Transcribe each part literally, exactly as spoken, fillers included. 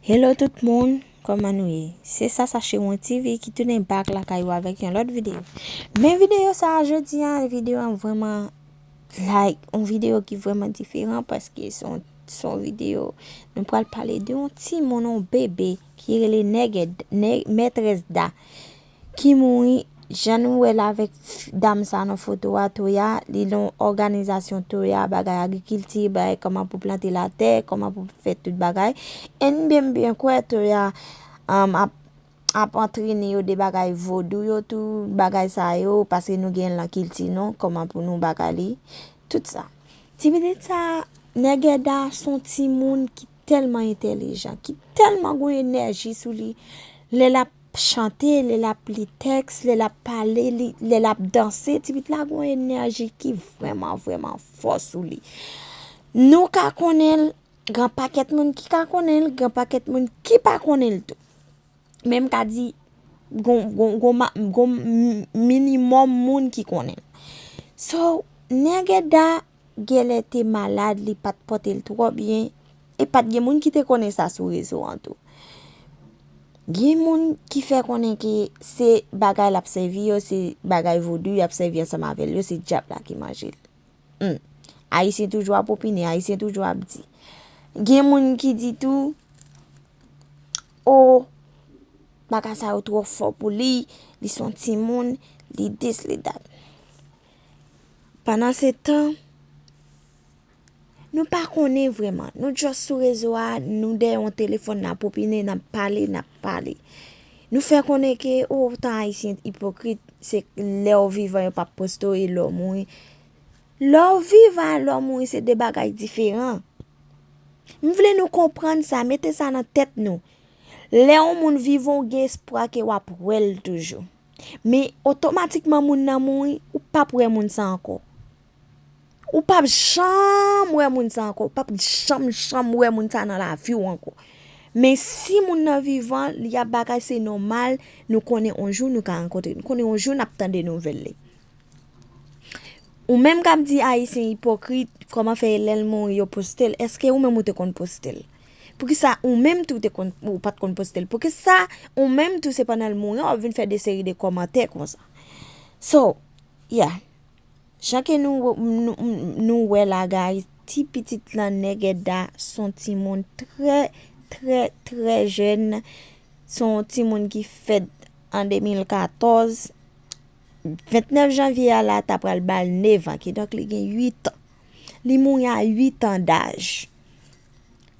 Hello tout moun, kòman nou ye? Se Sasa Chewon T V ki tounen back lakay ou avèk yon lòt videyo. Men videyo sa a jodi a, videyo an vrèman like, yon videyo ki vrèman diferan paske se yon, se yon videyo nou pral pale de yon timoun, yon bebe ki rele Nègèd, Nè, Mètrès Da. Ki mouri, jan nou wè l avèk dam sa nan foto a, Toya, li nan òganizasyon Toya, bagay agrikilti, bagay kòman pou plante latè, kòman pou fè tout bagay. N byen, byen kwè Toya, um, ap, ap antrene yo de bagay vodou yo tou, bagay sa yo, paske nou gen l nan kilti nou, kòman pou nou bagay li, tout sa. Ti pitit sa, Nègèda se yon timoun ki tèlman entèlijan, ki tèlman gon enèji sou li. Lè l ap chante, lè l ap li tèks, lè l ap pale, li, lè l ap danse, ti pitit la gon enèji ki vrèman, vrèman fò sou li. Nou ka konnen l, gen pakèt moun ki ka konnen l, gen pakèt moun ki pa konnen l tou. Men m ka di, gon, gon, gon, ma- gon m- minimòm moun ki konnen l. So, Nègèda genlè te malad, li pa t pòte l twò byen, e pa t gen moun ki te konnen sa sou rezo an tou. Gen moun ki fè konnen ke se bagay l ap sèvi yo, se bagay vodou y ap sèvi ansanm avè l yo, se dyab la ki manje l. Hmm. Ayisyen toujou ap opine, Ayisyen toujou ap di. Gen moun ki di tou, o, bagay sa yo twò fò pou li, li se yon timoun, li dis, li dat. Pandan se tan, nou pa konnen vrèman. Nou just sou rezo a, nou dèyè yon telefòn, n ap opine, n ap pale, n ap pale. Nou fè konnen ke, o, tan Ayisyen ipokrit, se lè w vivan yo p ap poste w e lè w mouri. Lè w vivan a lè w mouri, se de bagay diferan. M vle nou konprann sa, mete sa nan tèt nou. Lè yon moun vivan, w gen espwa ke w ap wè l toujou. Men otomatikman moun nan mouri, ou p ap wè moun sa ankò. Ou p ap janm wè moun sa ankò. Ou p ap janm, janm wè moun sa nan lavi w ankò. Men si moun nan vivan, li ap bagay, se nòmal, nou konnen yon jou nou ka rankontre. Nou konnen yon jou n ap tande nouvèl li. Ou menm k ap di Ayisyen ipokrit, kòman fè lè l mouri yo poste l? Èske ou menm ou te konn poste l? Poukisa ou menm tou te konn, ou pa t konn poste l? Poukisa ou menm tou se pandan l mouri an w ap vin fè de seri de kòmantè konsa? So, yeah. Jan ke nou, nou, nou wè la, guys, ti pitit lan, Nègèda, se yon timoun trè, trè, trè jèn. Se yon timoun ki fèt an de mil katòz. Ventnèf janvye a la, ta pral ba l nèf an, kidonk li gen uit an. Li mouri a uit an daj.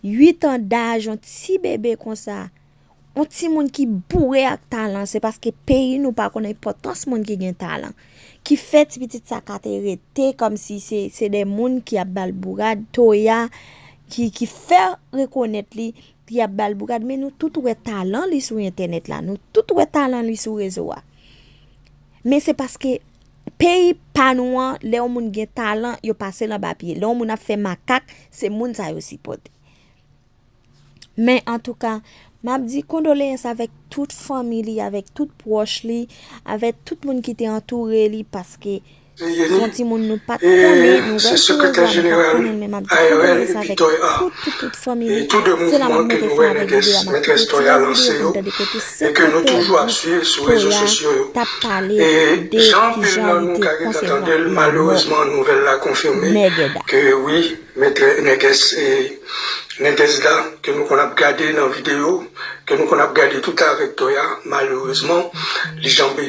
Uit an daj, yon ti bebe konsa. Yon timoun ki boure ak talan, se paske peyi nou pa konn enpòtans moun ki gen talan. Ki fè ti pitit sa ka te rete kòmsi se, se de moun ki ap ba l bourad, Toya, ki, ki fè rekonèt li, ki ap ba l bourad, men nou tout wè talan li sou entènèt la, nou tout wè talan li sou rezo a. Men se paske peyi pa nou an, lè yon moun gen talan, yo pase l anba pye. Lè yon moun ap fè makak, se moun sa yo sipòte. Men antouka, m ap di kondoleyans avèk tout fanmi li, avèk tout pwòch li, avèk tout moun ki te antoure li, paske se yon timoun nou pa t konnen, nou wè sou rezo a, nou pa t konnen l, men m ap di kondoleyans avèk tout, tout, tout fanmi li. Se la m ap monte fè avèk videyo a, m ap retire videyo pou n tande kote sekretè gwoup Toya t ap pale de kijan li te konsevwa lanmò Nègèda. Mèt Nègès, e, Nègès la, ke nou konn ap gade nan videyo, ke nou konn ap gade tout avèk Toya, malerezman, li janbe.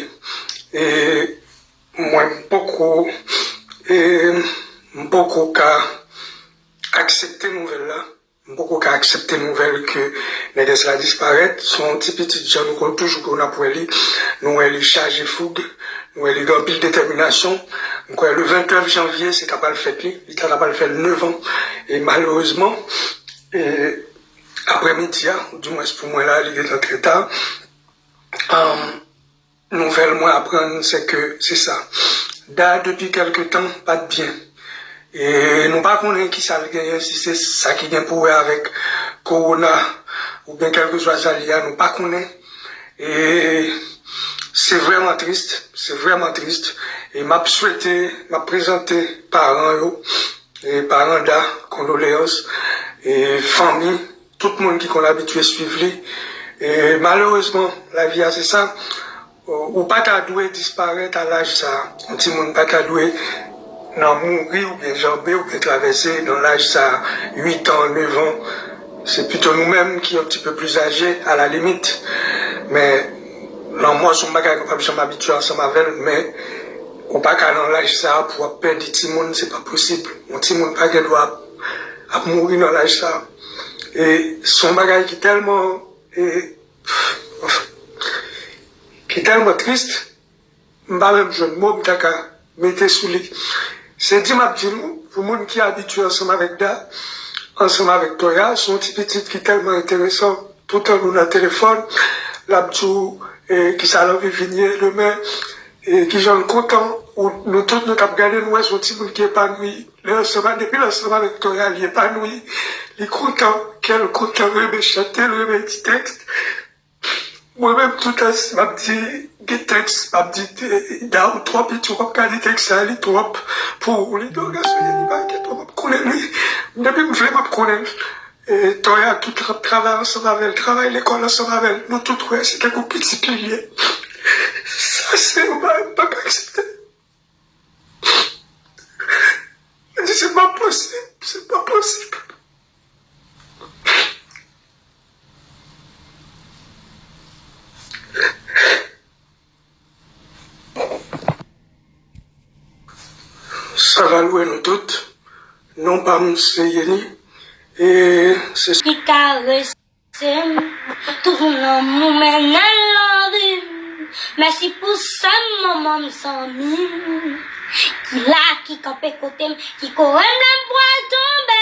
E mwen m poko, e, m poko ka aksepte nouvèl la. M poko ka aksepte nouvèl ke Nègès la disparèt. Se yon ti pitit jan nou konn toujou konn ap wè li. Nou wè li chaje foug, nou wè li gen anpil detèminasyon. M kwè le vennèf janvye, se ta pral fèt li. Li ta pral fè nèf an. E malerezman, e, aprèmidi a, dimwens pou mwen la, li gentan trè ta. Nouvèl mwen aprann, se ke se sa. Da, depi kèlke tan, pa t byen. E nou pa konnen kisa l genyen, si se sa ki gen pou wè avèk kowona, oubyen kèlkeswa sa l ye a, nou pa konnen. E se vrèman tris, se vrèman tris. E m ap swete, m ap prezante paran yo, e paran Da, kondoleyans, e fanmi, tout moun ki konn abitye swiv li. E malerezman, lavi a se sa. Ou pa ta dwe disparèt a laj sa a. Yon timoun pa ta dwe nan mouri oubyen janbe oubyen travèse nan laj sa a, uit an, nèf an. Se pito nou menm ki yon ti pe pli aje, a la limit. Men lanmò se yon bagay nou p ap janm abitye ansanm avè l, men ou pa ka nan laj sa a pou w ap pèdi timoun, se pa posib. Yon timoun pa gen dwa ap, ap mouri nan laj sa a. E se yon bagay ki tèlman, e, ki tèlman tris, m pa menm jwenn mo m ta ka mete sou li. Se di m ap di nou, pou moun ki abitye ansanm avèk Da, ansanm avèk Toya, se yon ti pitit ki tèlman enteresan. Toutan nou nan telefòn, l ap di w, e, kisa l anvi vin ye demen, e, kijan l kontan. Ou, nou tout, nou t ap gade, nou wè se yon timoun ki epanouyi. Lè ansanm a, depi l ansanm avèk Toya, li epanouyi, li kontan, kè l kontan, l renmen chante, l renmen di tèks. Mwen menm, toutan, si m ap di, gen tèks, m ap di, e, Da, ou twò piti, ou p ap ka li tèks sa, li twòp pou ou. Li di, o, gason, li pa gen twòp, m ap konnen li. Depi m vle, m ap konnen l. E, Toya, tout, l ap travay ansanm avè l, travay lekòl ansanm avè l. Nou tout wè, se tankou pitit li ye. Sa, se yon bagay m p ap aksepte. Mwen di, se pa posib, se pa posib. Sa va lwe nou tout. Non pa m se Yeni. E se ki karese m. Tout moun lanmou mennen l nan vi m. Mèsi pou sè m, manman m, zanmi m. Ki la, ki kanpe kote m, ki kore m lè m pral tonbe.